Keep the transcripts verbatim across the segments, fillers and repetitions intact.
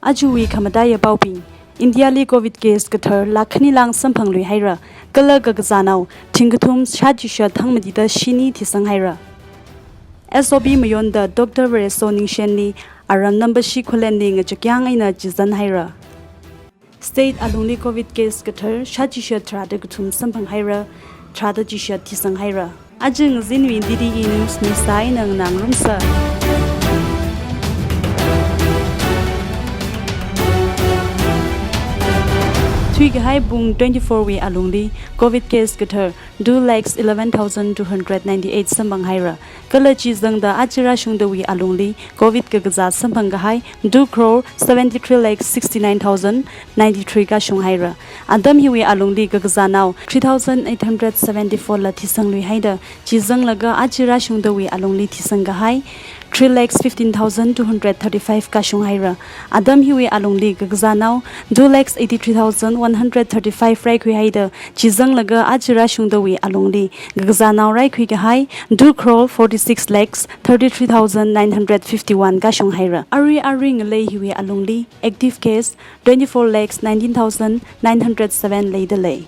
Ajawui khamataiya paobing. India li Covid case kathar lakh khani lāng samphangluihaira, kala kakazānao thingkathum shāchishat hangmatida shini thisanghaira. S O P mayonda Doctor Vareso Ningshenli aram Nambashi Khullenli ngachakyang eina chizanhaira. State alungli Covid case kathar shāchishat tharāda kathum samphanghaira, tharāda chishat thisanghaira. Aja ngazinwui D D E News misa eina nganāngarumsa. Thuikahai pung twenty-four wui alungli Covid case kathar two lakhs eleven thousand two hundred ninety-eight samphanghaira. Kala chizangda aja rāshungdawui alungli Covid kakazā samphangkahai two crore seventy-three lakhs sixty-nine thousand ninety-three kashunghaira. Atam hiwui alungli kakazānao three thousand eight hundred seventy-four la thisangluihaida, chizanglaga aja rāshungdawui alungli thisangkahai three lakhs fifteen thousand two hundred thirty-five kashunghaira. Atam hiwui alungli kakazānao two lakhs eighty-three thousand one hundred thirty-five raikhuihaida, chizanglaga aja rāshungdawui alungli kakazānao raikhuikahai two crore forty-six lakhs thirty-three thousand nine hundred fifty-one kashunghaira. Arui arui ngalei hiwui alungli active case twenty-four lakhs nineteen thousand nine hundred seven leidalei.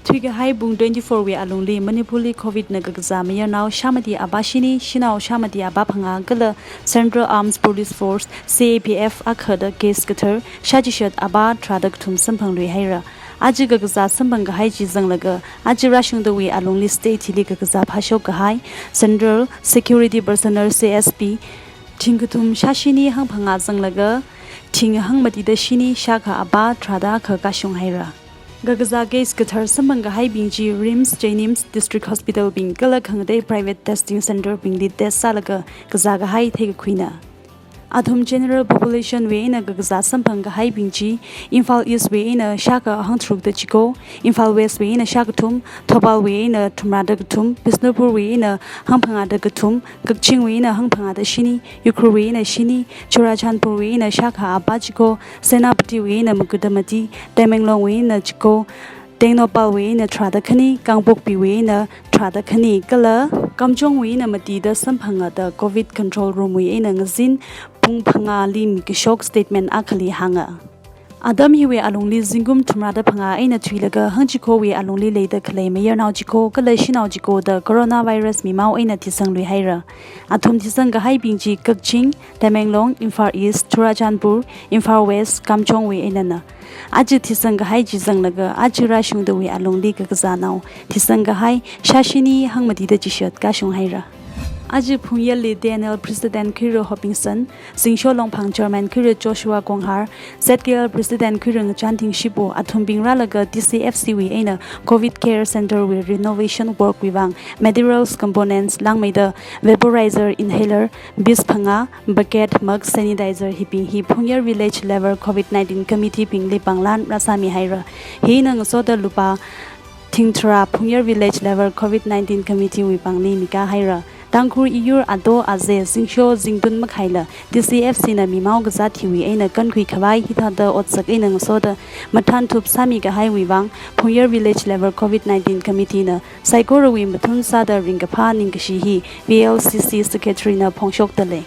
Thuikahai pung twenty-four wui alungli Manipur li Covid na kakazā mayarnao shāmati aba shini, shanao shāmati aba phangā kala Central Armed Police Force, C A P F akhada case kathar shāchishat aba tharāda kathum samphangluihaira. Aja kakazā samphangkahai chizanglaga aja rāshungdawui alungli state hili kakazā phāshokkahai Central Security Personnel, C S P, thingkathum shāshini hangphangā zanglaga thing hangmatida shini shākha aba tharāda akha kashunghaira. Kakazā case kathar samphangkahaibing chi RIMS, JNIMS, District Hospital bing kala khangatei private testing center bingli test sālaga kazākahai theikakhuina. Athum general population wui eina kakazā samphangkahaibing chi Imphal East wui eina shākha hangtharukda chiko, Imphal West wui eina shākathum, Thoubal wui eina thumrāda kathum, Bishnupur wui eina hangphangāda kathum, Kakching wui eina hangphangāda shini, Ukhrul wui eina shini, Churachandpur wui eina shākha aba chiko, Senapati wui eina magada mati, Tamenglong wui eina chiko, Tengnoupal wui eina tharāda khani, Kangpokpi wui eina tharāda khani kala Kamjong wui eina matida samphangāda Covid control room wui eina ngazin pung phangāli mikashok statement akhali hānga. Atam hiwui alungli zingkum thumrāda phangā eina thuilaga hangchikhowui alungli leida khalei mayarnao chiko kala shanao chikoda coronavirus mimao eina thisangluihaira. Athum thisangkahaibing chi Kakching, Tamenglong, Imphal East, Churachandpur, Imphal West, Kamjong wui einana. Aja thisangkahai chizanglaga aja rāshungdawui alungli kakazānao thisangkahai shāshini hangmatida chishat kashunghaira. Aja phungyarli T N L President Khuira Hopingson, Zingsho Longphang Chairman Khuira Joshua Konghar, Z K L President Khuira Ngachanthing Shipu athumbing rālaga T C F C wui eina Covid Care Center wui renovation work wui vang materials components langmeida vaporizer, inhaler, piece phangā, bucket, mug, sanitizer hibing hi Phungyar Village Level Covid nineteen Committee bingli panglan rāsāmihaira. Hina ngasoda lupā thingtharā Phungyar Village Level Covid nineteen Committee wui pāngli mikāhaira. Tangkhul iyur ato aze, zingsho zingtun makhaila T C F C na mimao kazāt hiwui eina kankhui khavai hithāda otsak eina ngasoda mathānthup sāmikahaiwui vang Phungyar Village Level Covid nineteen Committee na saikorawui mathun sāda ringkaphā ningkashi hi V L C C Secretary na phongshokdalei.